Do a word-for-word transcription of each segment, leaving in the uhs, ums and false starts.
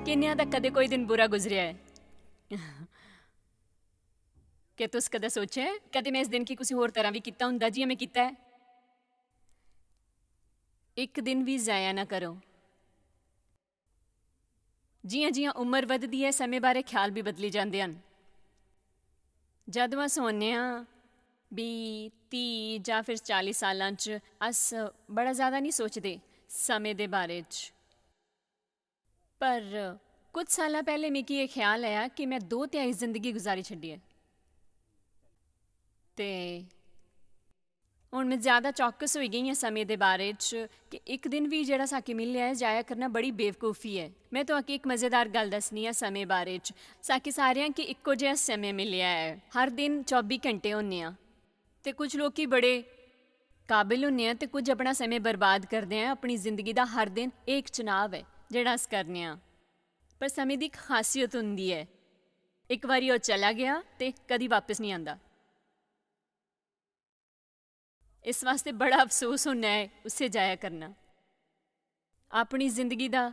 किन्नेआं दा कदें कोई दिन बुरा गुजरेआ ऐ? क्या तुस कदें सोचेआ ऐ, कदें में इस दिन गी कुसै होर तरह बी कीता होंदा जि'यां में कीता ऐ? इक दिन बी जाया ना करो। जि'यां-जि'यां उम्र बधदी ऐ, समें बारै ख्याल बी बदली जांदे हन। जदूं अस होन्ने आं बीह्, त्रीह् जां फिर चाली सालां च, अस बड़ा ज्यादा निं सोचदे समें दे बारे च। पर कुछ सालां पैह्लें मिगी एह् ख्याल आया कि में दो तिहाई जिंदगी गुजारी छड्डी ऐ। ते हुन में ज्यादा चौकस होई गेई आं समें दे बारे च कि इक दिन बी जेह्ड़ा साकी मिलेआ ऐ, जाया करना बड़ी बेवकूफी ऐ। में तुआकी इक मजेदार गल्ल दस्सनी आं समें बारे च। साकी सारेआं गी इक्को जेहा समें मिलेआ ऐ। हर दिन चौबी घैंटे होने आं। ते कुछ लोकी बड़े काबिल होने आं ते कुछ अपना समें बर्बाद करदे आं। अपनी जिंदगी दा हर दिन इक चुनाव ऐ जेह्ड़ा अस करने आं। पर समें दी इक खासियत होंदी ऐ, इक बारी ओह् चला गेआ ते कदी बापस निं आंदा। इस वास्तै बड़ा अफसोस होना ऐ उस्सै जाया करना। अपनी जिंदगी दा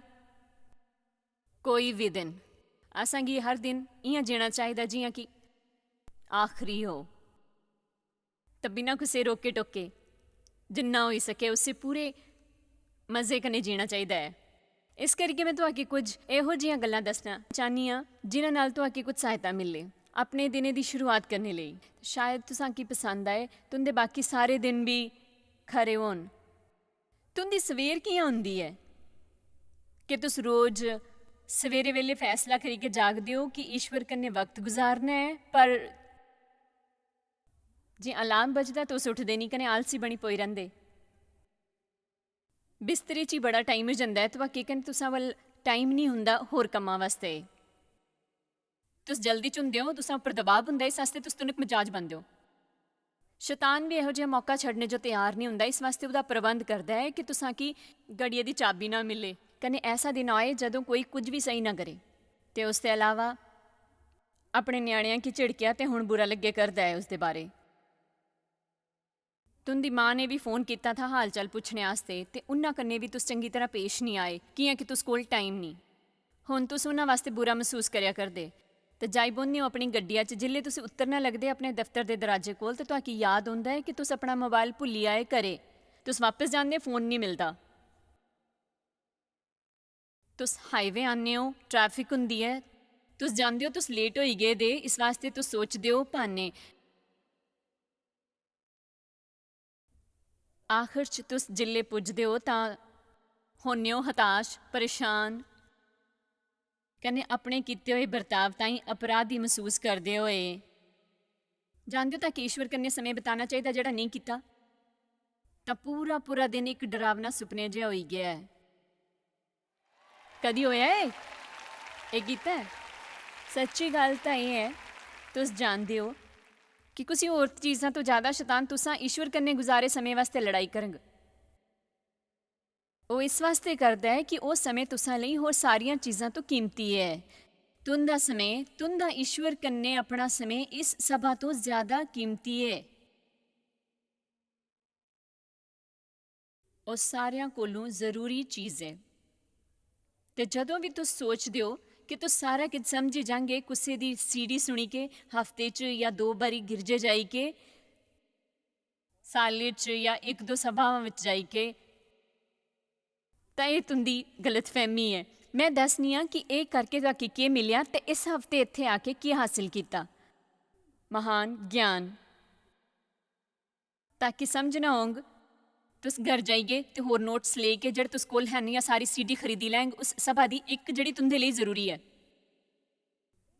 कोई बी दिन, असेंगी हर दिन इ'यां जीना चाहिदा जि'यां कि आखरी हो। ते बिना कुसै रोके टोके जिन्ना होई सकै उसी पूरे मजे कन्नै जीना चाहिदा ऐ। इस करियै में तुआकी कुछ एहो जियां गल्लां दस्सना चाह्न्नी आं जिन्हां नाल तुआकी कुछ सहायता मिले अपने दिनै दी शुरुआत करने लेई। शायद तुसांकी पसंद आए, तुं'दे बाकी सारे दिन बी खरे होन। तुं'दी सवेर कि'यां होंदी ऐ? क्या तुस रोज सवेरे बेल्लै फैसला करियै जागदे ओ कि ईश्वर कन्नै वक्त गुजारना ऐ, पर जे अलार्म बजदा, तुस उठदे निं कन्नै आलसी बनी पोई रैंह्दे। बिस्तरे च ही बड़ा टाइम होई जंदा ऐ, ते बाकी कन्नै तुसां वल टाइम निं होंदा होर कम्मां वास्तै। तुस जल्दी च होंदे ओ, तुसां उप्पर दबाव होंदा, इस आस्तै तुस तुनक मजाज बनदे ओ। शैतान बी एहो जेहा मौका छड्डने जो त्यार निं होंदा, इस वास्तै ओह्दा प्रबंध करदा ऐ कि तुसां की गड़ियै दी चाबी ना मिले, कन्नै ऐसा दिन आए जदों कोई कुछ बी सही ना करे। ते उसदे अलावा अपने ञ्याणेआं गी झिड़केआ ते हुन बुरा लग्गे करदा ऐ उसदे बारे। तुं'दी मां ने बी फोन कीता था हाल चाल पुच्छने आस्तै, ते उन्ना कन्नै बी तुस चंगी तरह पेश निं आए, कि'यां कि तुस कोल टाइम निं। हुन तुस उन्ना वास्तै बुरा मसूस करेआ करदे। ते जाई बौह्ने ओ अपनी गड्डिया च। जिसलै तुस उतरना लगदे अपने दफ्तर दे दराजे कोल, ते तुआकी याद औंदा ऐ कि तुस अपना मोबाइल भुल्ली आए घरे। तुस वापस जांदे, फोन निं मिलदा। तुस हाईवे आने ओ, ट्रैफिक होंदी ऐ, तुस जानदे ओ तुस लेट होई गेदे, इस वास्तै तुस सोचदे ओ ब्हाने। आखर च तुस जिसलै पुजदे ओ तां होन्ने ओ हताश, परेशान, कन्नै अपने कीते होए बर्ताव ताईं अपराधी मसूस करदे होए। जानदे ओ तां कि ईश्वर कन्नै समें बिताना चाहिदा जेह्ड़ा नेईं कीता, तां पूरा पूरा दिन इक डरावना सुपने जेहा होई गेआ ऐ। कदी होया ऐ एह् कीता ऐ? सच्ची गल्ल तां एह् ऐ, तुस जानदे ओ कि कुसै होर चीजां तो ज्यादा शैतान तुसां ईश्वर कन्नै गुजारे समें वास्तै लड़ाई करग। ओह् इस वास्तै करदा ऐ कि ओह् समें तुसां लेई होर सारियां चीजां तो कीमती ऐ। तुं'दा समें, तुं'दा ईश्वर कन्नै अपना समें इस सभा तो ज्यादा कीमती ऐ। ओह् सारेआं कोलूं जरूरी चीज ऐ। ते जदों बी तुस सोचदे ओ कि तुस सारा किश समझी जांगे कुसै दी सीडी सुनी के, हफ्ते च या दो बारी गिरजे जाई के, साले च या इक दो सभावां विच जाई के, तां एह् तुं'दी गलतफैह्मी ऐ। में दस्सनी आं कि एह् करके तुआकी केह् मिलेआ ते इस हफ्ते इत्थै आके केह् हासल कीता। महान ज्ञान। ताकि समझना होंग, तुस घर जाइयै ते होर नोट्स लेइयै जेह्ड़े तुस कोल हैन जां सारी सीडी खरीदी लैंग उस सभा दी इक जेह्ड़ी तुं'दे लेई जरूरी ऐ।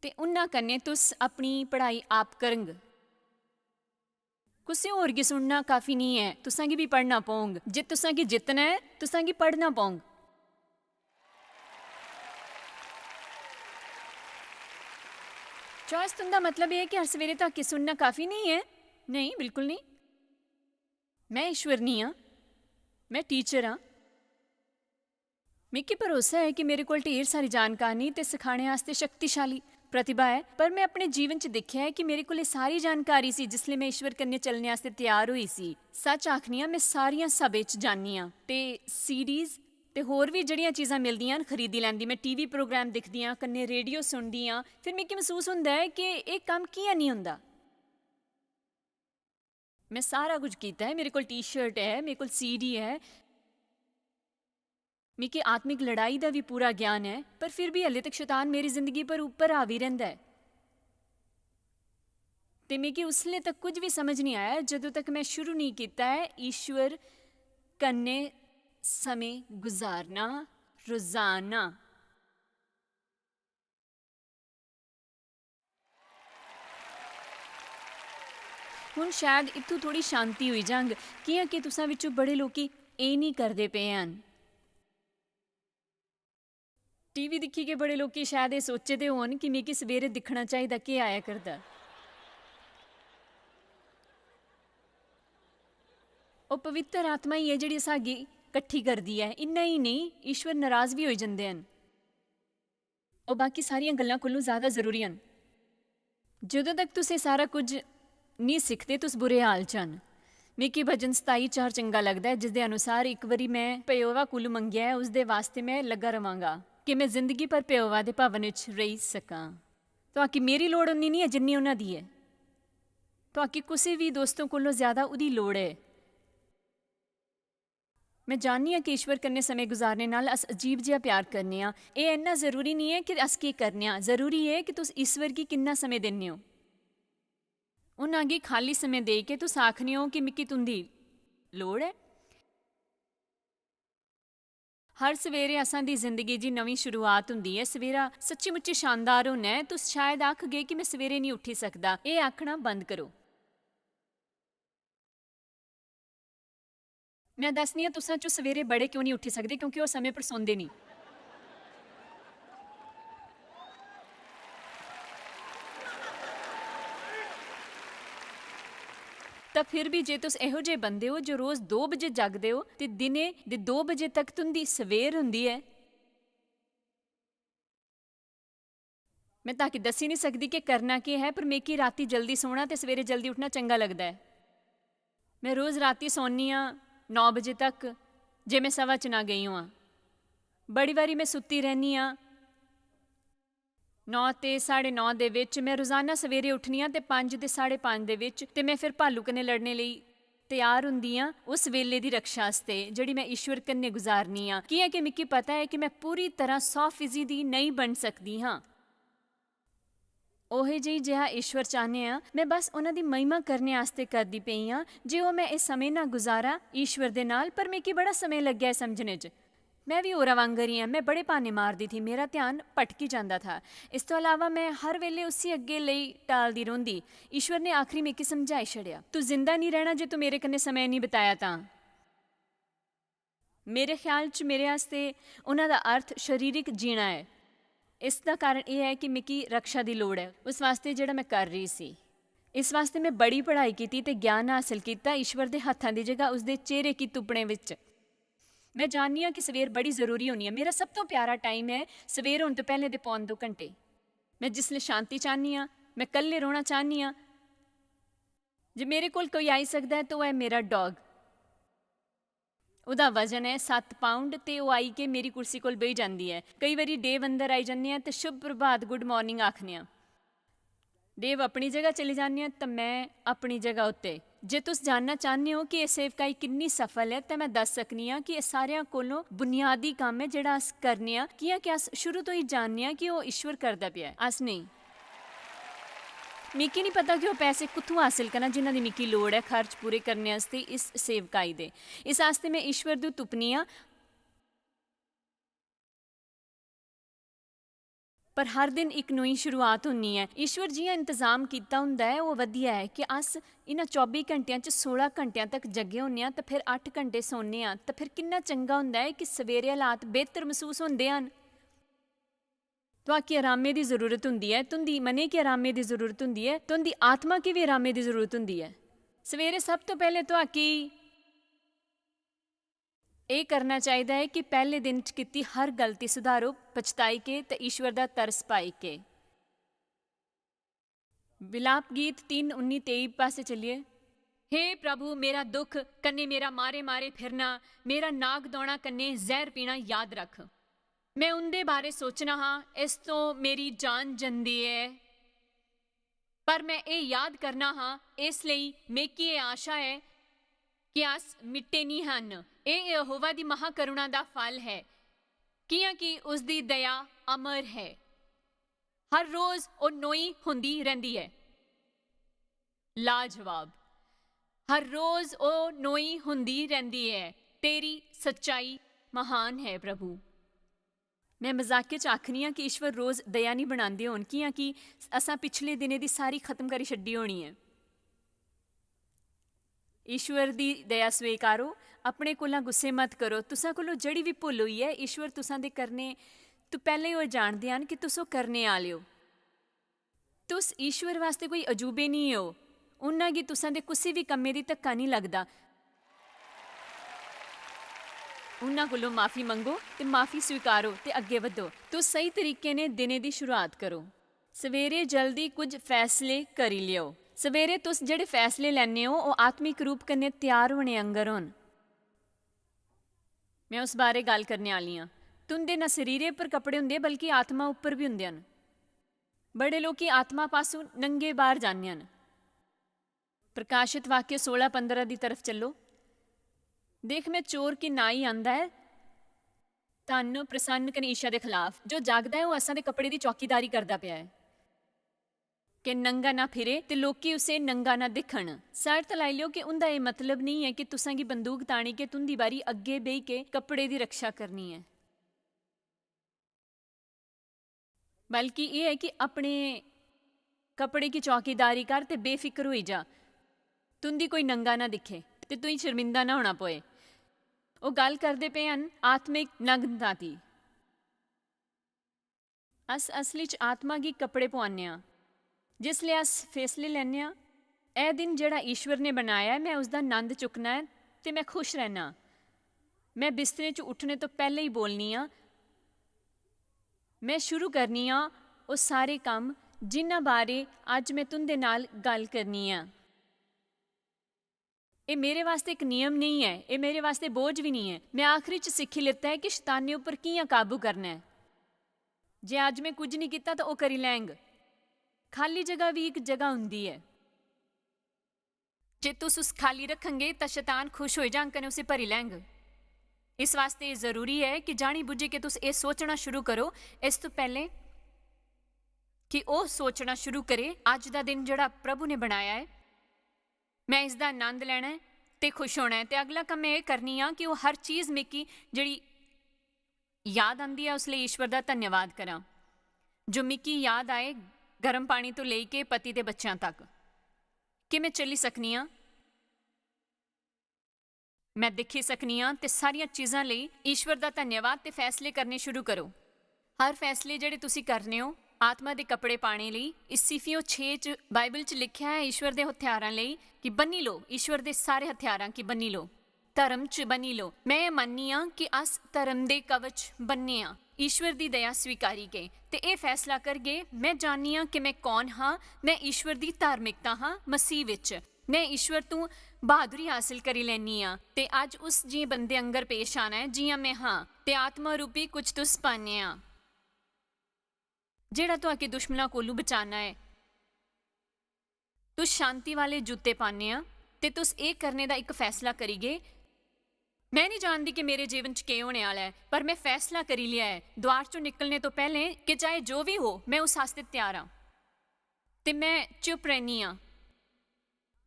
ते उन्ना कन्नै तुस अपनी पढ़ाई आप करंग। कुसै होर गी सुनना काफी निं ऐ, तुसां गी बी पढ़ना पौंग। जे तुसां गी जित्तना ऐ, तुसां गी पढ़ना पौंग। चॉइस तुं'दा मतलब एह् ऐ कि हर सवेरे तुआकी सुनना काफी नेईं ऐ? नेईं, बिल्कुल नेईं। में ईश्वर निं आं, में टीचर आं। मिगी भरोसा ऐ कि मेरे कोल ढेर सारी जानकारी ते सखाने आस्तै शक्तिशाली प्रतिभा ऐ, पर में अपने जीवन च दिक्खेआ ऐ कि मेरे कोल एह् सारी जानकारी सी जिसलै में ईश्वर कन्नै चलने आस्तै त्यार होई सी। सच आखनी आं, में सारियां सभें च जान्नी आं ते सीडीज ते होर बी जेह्ड़ियां चीज़ां मिलदियां न, खरीदी लैंदी। में टीवी प्रोग्राम दिखदी आं, कन्नै रेडियो सुनदी आं। फिर मिगी मसूस होंदा ऐ कि एह् कम्म कि'यां निं होंदा। में सारा कुछ कीता ऐ, मेरे कोल टी शर्ट ऐ, मेरे कोल सीडी ऐ, मिगी आत्मिक लड़ाई दा बी पूरा ज्ञान ऐ, पर फिर बी हल्ले तक शैतान मेरी जिंदगी पर उप्पर हावी रैंह्दा ऐ। ते मिगी उसले तक कुछ बी समझ निं आया जदूं तक में शुरू निं कीता ऐ ईश्वर कन्नै समें गुजारना रोजाना। हुन शायद इत्थूं थोड़ी शांति होई जांग, कि'यां कि तुसां विच्चों बड़े लोकी एह् निं करदे पे हन। टीवी दिक्खी के बड़े लोकी शायद एह् सोचे दे होन कि मिगी सवेरे दिक्खना चाहिदा केह् आया करदा। ओह् पवित्र आत्मा ही ऐ जेह्ड़ी सागी कट्ठी करदी ऐ। इन्ना ही नेईं, ईश्वर नराज बी होई जंदे हन। ओह् बाकी सारियां गल्लां कोलूं ज्यादा जरूरी हन। जदूं तक तुस एह् सारा कुछ निं सिखदे, तुस बुरे हाल च हन। मिगी भजन सताई चार चंगा लगदा ऐ, जिसदे अनुसार, "इक बारी में प्योवा कोलूं मंगेआ ऐ, उसदे वास्ते में लग्गा रवांगा, कि में जिंदगी भर प्योवा दे भवन च रेही सकां।" तुआकी मेरी लोड़ उन्नी निं ऐ जिन्नी उन्हां दी ऐ। तुआकी कुसै बी दोस्तें कोलों ज्यादा ओह्दी लोड़ ऐ। में जाननी आं कि ईश्वर कन्नै समें गुजारने नाल अस अजीब जेहा प्यार करने आं। एह् इन्ना जरूरी निं ऐ कि अस केह् करने आं, जरूरी एह् कि तुस ईश्वर गी किन्ना समें दिन्ने ओ। उन्हां गी खाली समें देई के तुस आखने ओ कि मिगी तुं'दी लोड़ ऐ। हर सवेरे असां दी जिंदगी दी नमीं शुरुआत हुंदी ऐ। सवेरा सच्ची-मुच्ची शानदार होना ऐ। तुस शायद आखगे कि "में सवेरे निं उट्ठी सकदा।" एह् आखना बंद करो। में दस्सनी आं, तुसां चों सवेरे बड़े क्यों निं उट्ठी सकदे, क्योंकि ओह् समें पर सौंदे निं। तां फिर बी जे तुस एहो जेह् बंदे ओ जो रोज दो बजे जागदे ओ ते दिनै दे दो बजे तक तुं'दी सवेर होंदी ऐ, में ताकि दस्सी निं सकदी कि करना केह् ऐ, पर मिगी रातीं जल्दी सोना ते सवेरे जल्दी उट्ठना चंगा लगदा ऐ। में रोज रातीं सौन्नी आं नौ बजे तक, जे में सवा च ना गेई होआं। बड़ी बारी में सुत्ती रैह्नी आं। नौ ते साढ़े नौ दे बिच में रोजाना सवेरे उट्ठनी आं ते पंज ते साढ़े पंज दे बिच ते में फिर भालू कन्नै लड़ने लेई त्यार होंदी आं। उस बेल्ले दी रक्षा आस्तै जेह्ड़ी में ईश्वर कन्नै गुजारनी आं, कि'यां कि मिगी पता ऐ कि में पूरी तरह सौ फीसदी नेईं बन सकदी हां। ओहे जेही जेहा ईश्वर चाह्ने आं, में बस उन्हां दी महिमा करने आस्तै करदी पेई आं जे ओह् में एह् समें ना गुजारां ईश्वर दे नाल, पर मिगी बड़ा समें लग्गेआ एह् समझने च। में बी होरा वांगर ही आं, में बड़े भाने मारदी थी, मेरा ध्यान भटकी जांदा था। इस तों अलावा में हर बेल्ले उसी अग्गें लेई टालदी रौंह्दी। ईश्वर ने आखरी मिगी समझाई छड़ेआ, "तू जिंदा निं रैह्ना जे तू मेरे कन्नै समें निं बताया तां।" मेरे ख्याल च मेरे आस्तै उन्हां दा अर्थ शारीरिक जीना ऐ। इस दा कारण एह् ऐ कि मिगी रक्षा दी लोड़ ऐ, उस वास्तै जेह्ड़ा में कर रही सी। इस वास्तै में बड़ी पढ़ाई कीती ते ज्ञान हासल कीता ईश्वर दे हत्थां दी जगह उसदे चेहरे गी तुप्पने विच। में जाननी आं कि सवेर बड़ी जरूरी होनी ऐ। मेरा सब तों प्यारा टाइम ऐ सवेर होने तों पैह्लें दे पौन दो घंटे। में जिसलै शांति चाह्न्नी आं, में कल्ले रौह्ना चाह्न्नी आं। जे मेरे कोल कोई आई सकदा ऐ, ते ओह् ऐ मेरा डॉग। ओह्दा वजन ऐ सत्त पाउंड ते ओह् आई के मेरी कुर्सी कोल बेही जंदी ऐ। केई बारी डेव अंदर आई जन्ने आं ते "शुभ प्रभात, गुड मार्निंग" आखने आं। डेव अपनी जगह चली जन्ने आं ते में अपनी जगह उत्ते। जे तुस जानना चाह्न्ने ओ कि एह् सेवकाई किन्नी सफल ऐ, ते में दस्स सकनी आं कि एह् सारेआं कोलों बुनियादी कम्म ऐ जेह्ड़ा अस करने आं, कि'यां कि अस शुरू तो ही जानने आं कि ओह् ईश्वर करदा पेआ ऐ, अस नेईं। मिगी निं पता कि ओह् पैसे कुत्थुआं हासल करना जिन्हां दी मिगी लोड़ ऐ खर्च पूरे करने आस्तै इस सेवकाई दे। इस आस्तै में ईश्वर दी तुप्पनी आं। पर हर दिन इक नमीं शुरुआत होनी ऐ। ईश्वर जि'यां इंतजाम कीता होंदा ऐ, ओह् बधिया ऐ कि अस इ'नां चौबी घैंटेआं च सोलां घैंटेआं तक जग्गे होन्ने आं ते फिर अट्ठ घैंटे सौन्ने आं, ते फिर किन्ना चंगा होंदा ऐ कि सवेरे हालात बेहतर मसूस होंदे हन। तुआकी अरामे दी जरूरत होंदी ऐ, तुं'दी मनै गी अरामे दी जरूरत होंदी ऐ, तुं'दी आत्मा गी बी अरामे दी जरूरत होंदी ऐ। सवेरे सब तो पैह्लें तुआकी एह् करना चाहिदा ऐ कि पैह्ले दिन च कीती हर गलती सुधारो, पछताई के ते ईश्वर दा तरस पाई के। विलाप गीत तिन्न उन्नी तेई पासै चलिए। हे प्रभु, मेरा दुख कन्नै मेरा मारे मारे फिरना, मेरा नाक दौना कन्नै जैह्र पीना याद रख। मैं उं'दे बारै सोचना हा, इस तों मेरी जान जंदी ऐ। पर मैं एह् याद करना हा, इस लेई मिगी एह् आशा ऐ कि अस मिट्टे निं हन। एह् यहोवा दी महाकरुणा दा फल ऐ, कि'यां कि उसदी दया अमर ऐ। हर रोज ओह् नोई होंदी रैंह्दी ऐ। लाजवाब। हर रोज ओह् नोई होंदी रैंह्दी ऐ। तेरी सच्चाई महान ऐ, प्रभु। मैं मजाकै च आखनी आं कि ईश्वर रोज दया निं बनांदे होन, कि'यां कि असां पिछले दिनें दी सारी खत्म करी छड्डी होनी ऐ। ईश्वर दी दया स्वीकारो, अपने कोला गुस्से मत करो। तुसां कोलों जेह्ड़ी बी भुल होई ऐ, ईश्वर तुसां दे करने तों पैह्लें ओह् जानदे हन कि तुस ओह् करने आह्ले ओ। तुस ईश्वर वास्तै कोई अजूबे निं ओ। उन्ना गी तुसां दे कुसै बी कम्मै दी धक्का निं लगदा। उन्ना कोलों माफी मंगो ते माफी स्वीकारो ते अग्गें बधो। तुस स्हेई तरीके ने दिनै दी शुरुआत करो। सवेरे जल्दी कुछ फैसले करी लैओ। सवेरे तुस जेह्ड़े फैसले लैने ओ, ओह् आत्मिक रूप कन्नै त्यार होने आंगर होन। मैं उस बारै गल्ल करने आह्ली आं। तुं'दे ना शरीरै पर कपड़े होंदे, बल्कि आत्मा उप्पर बी होंदे न। बड़े लोकी आत्मा पासों नंगे बाह्र जाने न। प्रकाशित वाक्य सोलां पंदरां दी तरफ चलो। देख, मैं चोर की नाई आंदा ऐ। धन्न, प्रसन्न कने ईशा दे खलाफ, जो जागदा ऐ, ओह् असां दे कपड़े दी चौकीदारी करदा पेआ ऐ। के नंगा ना फिरे ते लोकी उसे नंगा ना दिक्खन। सैर ते लाई लैओ कि उं'दा एह् मतलब नेईं ऐ कि तुसां गी बंदूक तानी के तुं'दी बारी अग्गें बेही के कपड़े दी रक्षा करनी ऐ, बल्कि एह् ऐ कि अपने कपड़े की चौकीदारी कर ते बेफिक्र होई जा, तुं'दी कोई नंगा ना दिक्खे ते तुई शर्मिंदा ना होना पोए। ओह् गल्ल करदे पे हन आत्मिक नग्नता दी। अस असली च आत्मा गी कपड़े पुआने आं। जिसलै अस फैसले लैने आं, "ऐ दिन जेह्ड़ा ईश्वर ने बनाया ऐ, मैं उसदा नंद चुक्कना ऐ ते मैं खुश रैह्ना। मैं बिस्तरे च उट्ठने तो पैह्ले ही बोलनी आं, मैं शुरू करनी आं ओह् सारे कम्म जिन्ना बारे अज्ज मैं तुं'दे नाल गल्ल करनी आं।" एह् मेरे वास्तै इक नियम नेईं ऐ, एह् मेरे वास्तै बोझ बी निं ऐ। मैं आखरी च सिक्खी लैता ऐ कि शताने उप्पर कि'यां काबू करना ऐ। जे अज्ज मैं कुछ निं कीता, तां ओह् करी लैंग। खाली जगह बी इक जगह होंदी ऐ। जे तुस उस खाली रखंगे, तां शतान खुश होई जांग कने उसी भरी लैंग। इस वास्तै एह् जरूरी ऐ कि जानी बुज्झी के तुस एह् सोचना शुरू करो, इस तों पैह्लें कि ओह् सोचना शुरू करे, "अज्ज दा दिन जेह्ड़ा प्रभु ने बनाया ऐ, मैं इसदा आनंद लैना ऐ ते खुश होना ऐ।" ते अगला कम्म मैं एह् करनी आं कि ओह् हर चीज मिगी जेह्ड़ी याद आंदी ऐ, उस लेई ईश्वर दा धन्यवाद करां, जो मिगी याद आए, गर्म पानी तो लेई के पति ते बच्चें तक, कि मैं चली सकनी आं, मैं दिक्खी सकनी आं, ते सारियां चीजां लेई ईश्वर दा धन्यवाद ते फैसले करने शुरू करो। हर फैसले जेह्ड़े तुसी करने ओ, आत्मा दे कपड़े पाने लेई, इस इफिसियों छे च बाइबल च लिखेआ ऐ, ईश्वर दे हथियारां लेई कि बन्नी लो, ईश्वर दे सारे हथियारां गी बन्नी लो, धर्म च बन्नी लो। मैं एह् मन्नी आं कि अस धर्म दे कवच बन्ने आं, ईश्वर दी दया स्वीकारी के, ते एह् फैसला करगे, मैं जाननी आं कि मैं कौन हां, मैं ईश्वर दी धार्मिकता हां मसीह विच। मैं ईश्वर तों बहादुरी हासल करी लैनी आं ते अज्ज उस जिये बंदे आंगर पेश आना ऐ जियां मैं हां, ते आत्मा रूपी कुछ तुस पाने आं, जेह्ड़ा तुआके दुश्मनां कोलू बचाना ऐ। तुस शांति वाले जूते पाने आं ते तुस एह् करने दा इक फैसला करी गे। मैं निं जानदी कि मेरे जीवन च केह् होने आह्ला ऐ, पर मैं फैसला करी लेआ ऐ द्वार चों निकलने तो पैह्लें कि चाहे जो बी हो, मैं उस आस्तै त्यार आं। ते मैं चुप रैह्नी आं।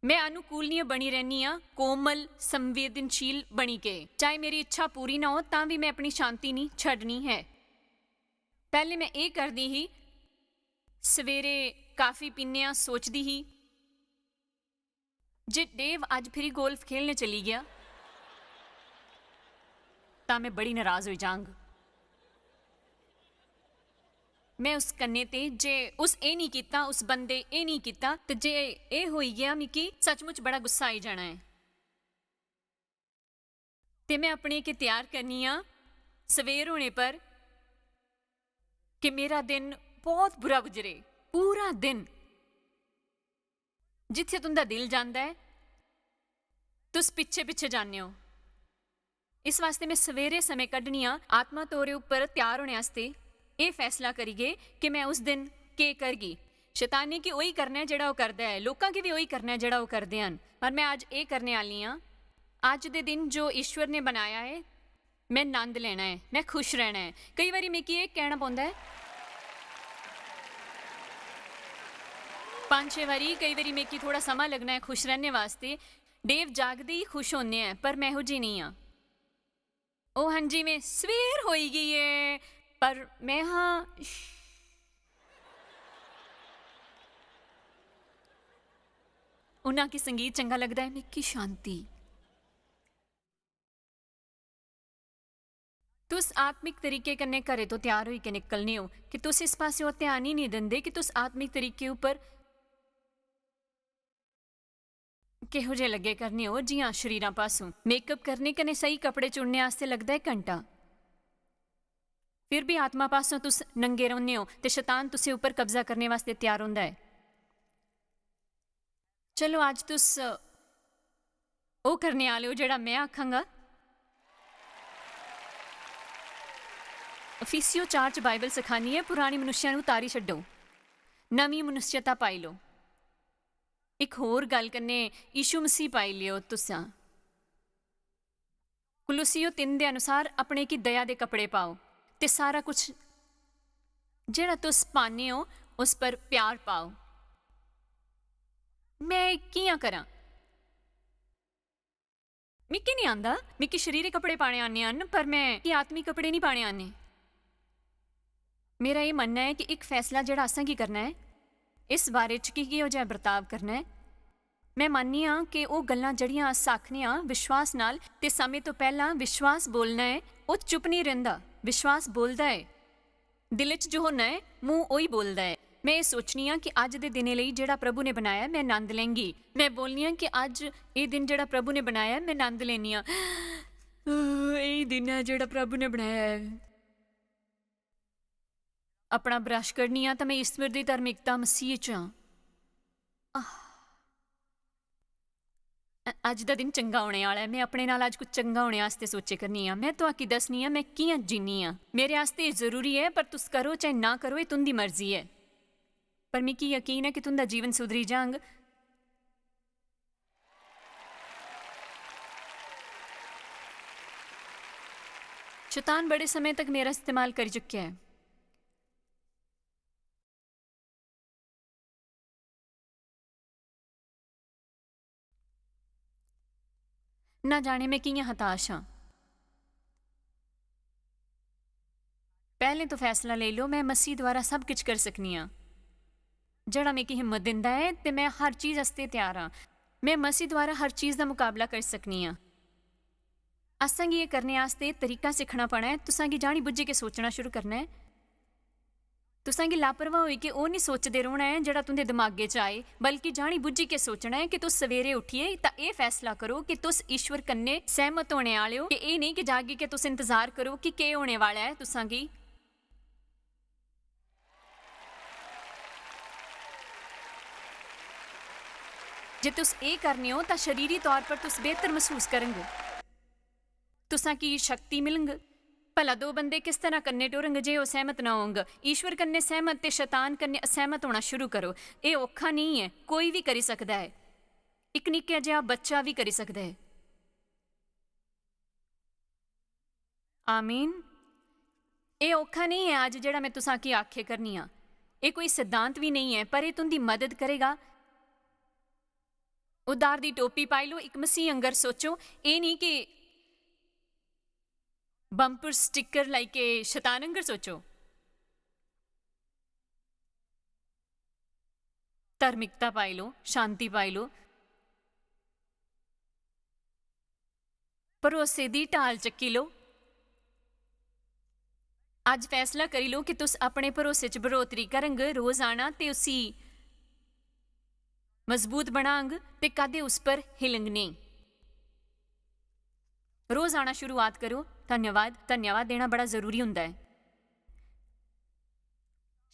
मैं अनुकूलनीय बनी रैह्नी आं, कोमल, संवेदनशील बनी के। चाहे मेरी इच्छा पूरी ना हो, तां भी मैं अपनी शांति निं छड्डनी ऐ। पैह्लें मैं एह् करदी ही, सवेरे काफी पीने आं, सोचदी ही, "जे डेव अज्ज फिरी गोल्फ खेलने चली गेआ, तां मैं बड़ी नराज होई जांग।" मैं उस कन्नै ते, जे उस एह् निं कीता, उस बंदे एह् निं कीता, ते जे एह् होई गेआ, मिगी सचमुच बड़ा गुस्सा आई जाना ऐ। ते मैं अपने गी त्यार करनी आं सवेर होने पर कि मेरा दिन बहुत बुरा गुजरे, पूरा दिन। जित्थै तुं'दा दिल जांदा ऐ, तुस पिच्छे पिच्छे जाने हो। इस वास्ते में सवेरे समें कड्ढनी आं, आत्मा तौरे उप्पर त्यार होने आस्तै, एह् फैसला करियै कि में उस दिन केह् करगी। शैतान गी ओही करना ऐ जेह्ड़ा ओह् करदा ऐ, लोकां गी बी ओही करना ऐ जेह्ड़ा ओह् करदे हन। पर में अज्ज एह् करने आह्ली आं, अज्ज दे दिन जो ईश्वर ने बनाया ऐ, में नंद लैना ऐ, में खुश रैह्ना ऐ। केई बारी मिगी एह् कहना पौंदा ऐ, पंज छे बारी, केई बारी मिगी थोह्ड़ा समां लगना ऐ खुश रैह्ने वास्ते। डेव जागदे ही खुश होने ऐ, पर में एहो जी नेईं आं। ओ हां जी, में सवेर होई गेई ऐ, पर में हां। उन्हां गी संगीत चंगा लगदा ऐ, मिगी शांति। तुस आत्मिक तरीके कन्नै घरै तो त्यार होई के निकलने ओ कि तुस इस पासेओ ध्यान ही नेईं दिंदे कि तुस आत्मिक तरीके उप्पर किहो जे लग्गे करने हो, जि'यां शरीरां पासों। मेकअप करने कन्नै स्हेई कपड़े चुनने आस्तै लगदा ऐ घंटा। फिर भी आत्मा पासों तुस नंगे रौह्ने ओ ते शैतान तुसें उप्पर कब्जा करने वास्तै त्यार होंदा ऐ। चलो, अज्ज तुस ओह् करने आह्ले ओ जेह्ड़ा में आखांगा। इफिसियो चार च बाइबल सखानी ऐ, पुरानी मनुष्य नू तारी छड्डो, नमीं मनुष्यता पाई लो। इक होर गल्ल कन्नै यीशु मसीह पाई लेओ तुसां। कुलुसियो तिन्न दे अनुसार अपने गी दया दे कपड़े पाओ ते सारा कुछ जेह्ड़ा तुस पाने ओ, उस पर प्यार पाओ। में कि'यां करां? मिगी निं आंदा। मिगी शरीरी कपड़े पाने आने हन, पर में की आत्मी कपड़े निं पाने आने। मेरा एह् मन्नना ऐ कि इक फैसला जेह्ड़ा असें गी करना ऐ, इस बारे च कि किहो जेहा बर्ताव करना ऐ। में मन्ननी आं कि ओह् गल्लां जेह्ड़ियां अस आखने आं विश्वास नाल, ते समें तो पैह्लां विश्वास बोलना ऐ, ओह् चुप निं रैंह्दा, विश्वास बोलदा ऐ। दिल च जो होना ऐ, मूंह ओही बोलदा ऐ। में एह् सोचनी आं कि अज्ज दे दिनै लेई जेह्ड़ा प्रभु ने बनाया ऐ, में नंद लैंगी। में बोलनी आं कि अज्ज एह् दिन जेह्ड़ा प्रभु ने बनाया ऐ, में नंद लैन्नी आं। एही दिन ऐ जेह्ड़ा प्रभु ने बनाया ऐ। अपना ब्रश कड्ढनी आं तां में ईश्वर दी धार्मिकता मसीह च आं। आह। अ-, अज्ज दा दिन चंगा होने आह्ला ऐ। में अपने नाल अज्ज कुछ चंगा होने आस्तै सोचे करनी आं। में तुआकी दस्सनी आं में कि'यां जीनी आं। मेरे आस्तै एह् जरूरी ऐ, पर तुस करो चाहे ना करो, एह् तुं'दी मर्जी ऐ। पर मिगी यकीन ऐ कि तुं'दा जीवन सुधरी जांग। शैतान बड़े समें तक मेरा इस्तेमाल करी चुकेआ ऐ। ना जाने में कि'यां हताश आं। पैह्लें तो फैसला लेई लो, में मसीह द्वारा सब किश करी सकनी आं। जेह्ड़ा मिगी हिम्मत दिंदा ऐ ते में हर चीज आस्तै त्यार आं। में मसीह द्वारा हर चीज दा मकाबला करी सकनी आं। असें गी एह् करने आस्तै तरीका सिक्खना पौना ऐ। तुसां गी जानी बुज्झी के सोचना शुरू करना ऐ। तुसां गी लापरवाह होई के ओह् निं सोचदे रौह्ना ऐ जेह्ड़ा तुं'दे दमागै च आए, बल्कि जानी बुज्झी के सोचना ऐ कि तुस सवेरे उट्ठियै तां एह् फैसला करो कि तुस ईश्वर कन्नै सैह्मत होने आह्ले ओ, कि एह् नेईं कि जागी के तुस इंतजार करो कि केह् होने वाला ऐ तुसां गी। जे तुस एह् करने ओ तां शरीरी तौर पर तुस बेहतर मसूस करंगे। तुसां की शक्ति मिलंग। भला दो बंदे किस तरह कन्नै टुरंग जे ओह् सैह्मत ना होंग? ईश्वर कन्नै सैह्मत ते शैतान कन्नै असैह्मत होना शुरू करो। एह् औखा नेईं ऐ, कोई बी करी सकदा ऐ। इक निक्का जेहा बच्चा बी करी सकदा ऐ। आमीन। एह् औखा नेईं ऐ अज्ज जेह्ड़ा में तुसां की आखे करनी आं। एह् कोई सिद्धांत बी नेईं ऐ, पर एह् तुं'दी मदद करेगा। उद्धार दी टोपी पाई लो, इक मसीह आंगर सोचो। एह् नेईं कि बम्पर स्टिकर लाइयै शैतान आंगर सोचो। धार्मिकता पाई लो, शांति पाई लो, भरोसे दी ढाल चक्की लो। अज्ज फैसला करी लो कि तुस अपने भरोसे च बढ़ोतरी करंग, रोज आना ते उसी मजबूत बनांग ते कदें उस पर हिलंग नेईं। रोज आना शुरुआत करो। धन्यवाद, धन्यवाद देना बड़ा जरूरी होंदा ऐ।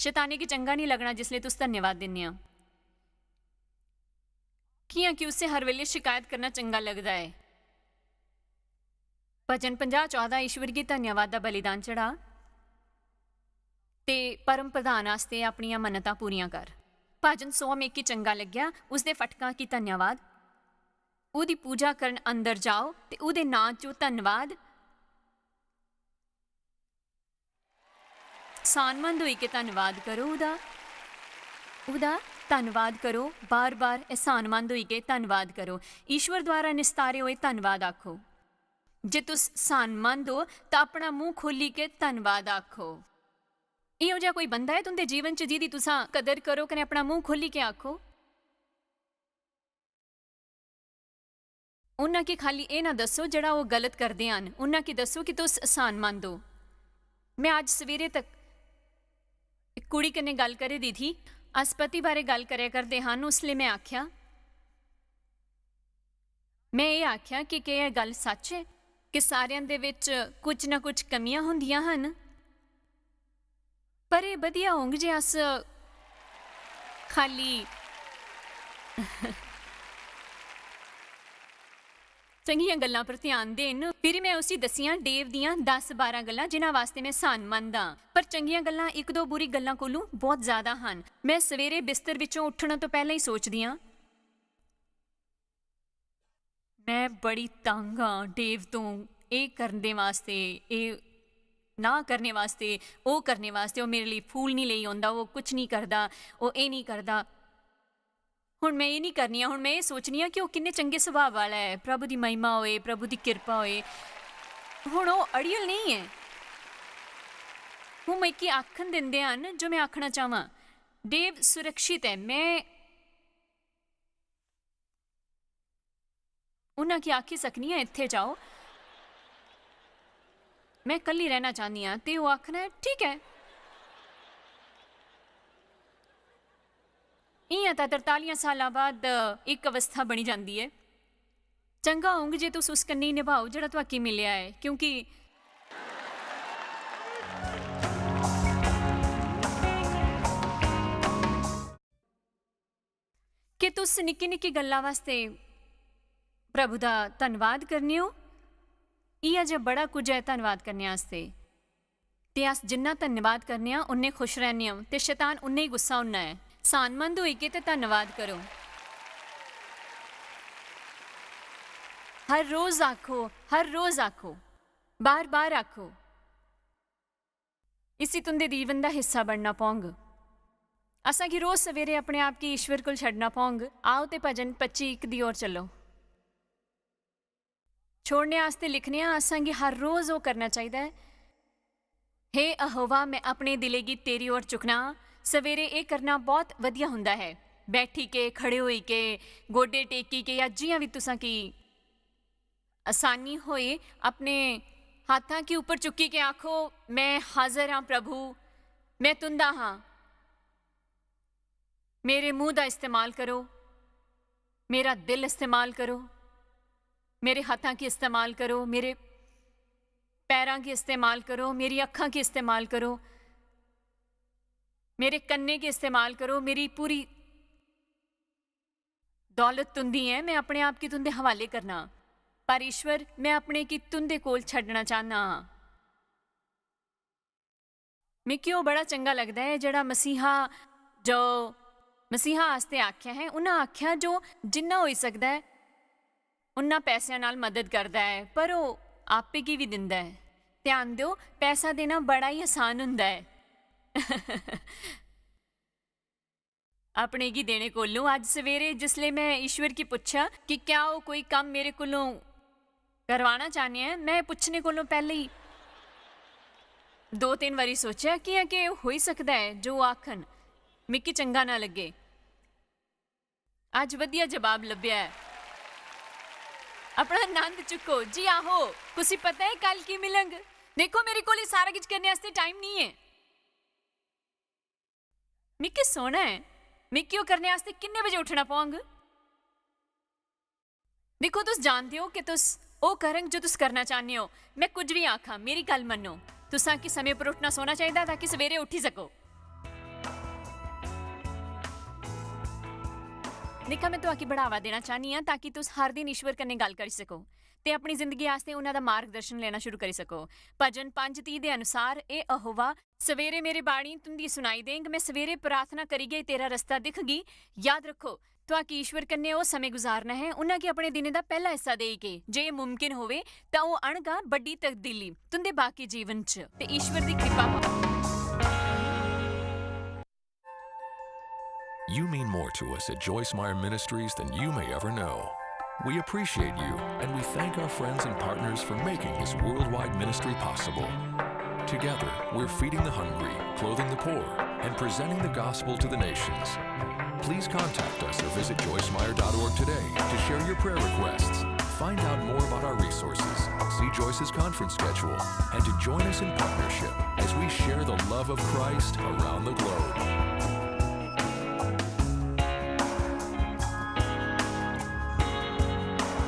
शैताने गी चंगा निं लगना जिसलै तुस धन्यवाद दिन्ने ओ। कि'यां कि उस्सै हर बेल्लै शिकायत करना चंगा लगदा ऐ। भजन पंजाह् च आखदा, "ईश्वर गी धन्यवाद दा बलिदान चढ़ा ते परम प्रधान आस्तै अपनियां मन्नतां पूरियां कर।" भजन सौ मिगी चंगा लग्गेआ, उसदे फटकां गी धन्यवाद। ओह्दी पूजा करन अंदर जाओ ते ओह्दे नांऽ च धन्नवाद। एहसानमंद होई के धन्नवाद करो ओह्दा, ओह्दा धन्नवाद करो, बार-बार एहसानमंद होई के धन्नवाद करो। ईश्वर द्वारा निस्तारे होए धन्नवाद आखो। जे तुस एहसानमंद ओ, तां अपना मूंह खोली के धन्नवाद आखो। एहो जेहा कोई बंदा ऐ तुं'दे जीवन च, जिदी तुसां कदर करो कने अपना मूंह खोली के आखो? उन्हां गी खाली एह् ना दस्सो जेह्ड़ा ओह् गलत करदे हन, उन्हां गी दस्सो कि तुस एहसानमंद ओ। में अज्ज सवेरे तक इक कुड़ी कन्नै गल्ल करै दी थी, अस पति बारै गल्ल करै करदे हन, उसलै में आखेआ, में एह् आखेआ कि केह् एह् गल्ल सच्च ऐ कि सारेआं दे बिच कुछ ना कुछ कमियां होंदियां हन? पर एह् बधिया होंग जे अस खाली चंगियां गल्लां पर ध्यान देन। फिरी में उसी दस्सियां डेव दियां दस बारां गल्लां जिन्हां वास्तै में एहसानमंद आं। पर चंगियां गल्लां इक दो बुरी गल्लां कोलूं बौह्त ज्यादा हन। में सवेरे बिस्तर बिच्चों उट्ठना तो पैह्लें ही सोचदी आं, "में बड़ी तंग आं डेव तों, एह् करने वास्तै, एह् ना करने वास्तै, ओह् करने वास्तै, ओह् मेरे लेई फूल निं लेई औंदा, ओह् कुछ निं करदा, ओह् एह् निं करदा।" हुन में एह् निं करनी आं, हुन में एह् सोचनी आं कि ओह् किन्ने चंगे सुभाऽ आह्ला ऐ, प्रभु दी महिमा होए, प्रभु दी किरपा होए। हुन ओह् अड़ियल नेईं ऐ। ओह् मिगी आखन दिंदे हन जो में आखना चाह्वां। डेव सुरक्षित ऐ, में उन्हां गी आखी सकनी आं, "इत्थै जाओ, में कल्ली रैह्ना चाह्न्नी आं," ते ओह् आखना ऐ, "ठीक ऐ।" इ'यां तां तरतालियां सालां बाद इक अवस्था बनी जंदी ऐ। चंगा होंग जे तुस उस कन्नै निभाओ जेह्ड़ा तुआकी मिलेआ ऐ, क्योंकि के तुस निक्की-निक्की गल्ला वास्तै प्रभु दा धन्नवाद करने ओ? इ'यै जे बड़ा कुछ ऐ धन्नवाद करने आस्तै। ते अस जिन्ना धन्नवाद करने आं, उन्ने खुश रैह्ने आं ते शैतान उन्ना ही गुस्सा होना ऐ। एहसानमंद होई के ते धन्नवाद करो। हर रोज आखो, हर रोज आखो, बार-बार आखो। इसी तुं'दे जीवन दा हिस्सा बनना पौंग। असां गी रोज सवेरे अपने आप गी ईश्वर कोल छड्डना पौंग। आओ ते भजन पच्ची इक दी ओर चलो। छोड़ने आस्तै लिखने आं, असां गी हर रोज ओह् करना चाहिदा ऐ। "हे यहोवा, में अपने दिलै गी तेरी ओर चुकना आं।" सवेरे एह् करना बहुत वधिया हुंदा ऐ। बैठी के, खड़े होई के, गोडे टेकी के, या जि'यां बी तुसां गी आसानी होए, अपने हाथां गी उप्पर चुक्की के आखो, "मैं हाजर हां प्रभु, मैं तुं'दा हां। मेरे मुंह दा इस्तेमाल करो, मेरा दिल इस्तेमाल करो, मेरे हाथां गी इस्तेमाल करो, मेरे पैरां गी इस्तेमाल करो, मेरी अक्खां गी इस्तेमाल करो, मेरे कन्नें गी इस्तेमाल करो, मेरी पूरी दौलत तुं'दी ऐ, में अपने आप गी तुं'दे हवाले करना। पर ईश्वर, में अपने गी तुं'दे कोल छड्डना चाह्न्ना आं।" मिगी ओह् बड़ा चंगा लगदा ऐ जेह्ड़ा मसीहा, जो मसीहा आस्तै आखेआ ऐ, उन्हां आखेआ जो जिन्ना होई सकदा ऐ, उन्ना पैसेआं नाल मदद करदा ऐ, पर ओह् आपे गी बी दिंदा ऐ। ध्यान देओ, पैसा देना बड़ा ही आसान हुंदा ऐ। अपने गी देने कोलों, अज्ज सवेरे जिसलै में ईश्वर गी पुच्छेआ कि क्या ओह् कोई कम्म मेरे कोलों करवाना चाह्न्ने ऐ, में पुच्छने कोलों पैह्लें ही दो तिन्न बारी सोचेआ, कि'यां के होई सकदा ऐ जो ओह् आखन, मिगी चंगा ना लग्गे। अज्ज वधिया जवाब लब्भेआ ऐ। अपना नंद चुक्को जी, आहो, कुसी पता ऐ कल की मिलंग? देखो, मेरे कोल एह् सारा किश करने आस्तै टाइम निं ऐ। मिगी सोना ऐ, मिगी ओह् करने आस्तै किन्ने बजे उट्ठना पौंग? दिक्खो, तुस जानदे ओ कि तुस ओह् करंग जो तुस करना चाह्न्ने ओ। में कुछ बी आखां, मेरी गल्ल मन्नो। तुसां कि समें पर उट्ठना सोना चाहिदा ताकि सवेरे उट्ठी सको। दिक्खा, में तुआकी बढ़ावा देना चाह्न्नी आं ताकि तुस हर दिन ईश्वर कन्नै गल्ल करी सको ते अपनी जिंदगी आस्तै उन्हां दा मार्गदर्शन लेना शुरू करी सको। भजन पंज तीह दे अनुसार, "ए अहोवा, सवेरे मेरे बाणी तुंदी सुनाई देंग, में सवेरे प्रार्थना करियै तेरा रस्ता दिखगी।" याद रखो, तुआकी ईश्वर कन्नै ओह् समें गुजारना ऐ, उन्हां गी अपने दिनें दा पैह्ला हिस्सा देई के, जे एह् मुमकिन होवे, तां ओह् आह्नगा बड्डी तब्दीली तुंदे बाकी जीवन च ते ईश्वर दी कृपा होग। You mean more to us at Joyce Meyer Ministries than you may ever know. We appreciate you, and we thank our friends and partners for making this worldwide ministry possible. Together, we're feeding the hungry, clothing the poor, and presenting the gospel to the nations. Please contact us or visit joycemeyer dot org today to share your prayer requests. Find out more about our resources, see Joyce's conference schedule, and to join us in partnership as we share the love of Christ around the globe.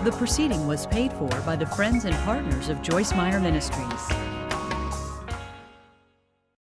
The proceeding was paid for by the friends and partners of Joyce Meyer Ministries.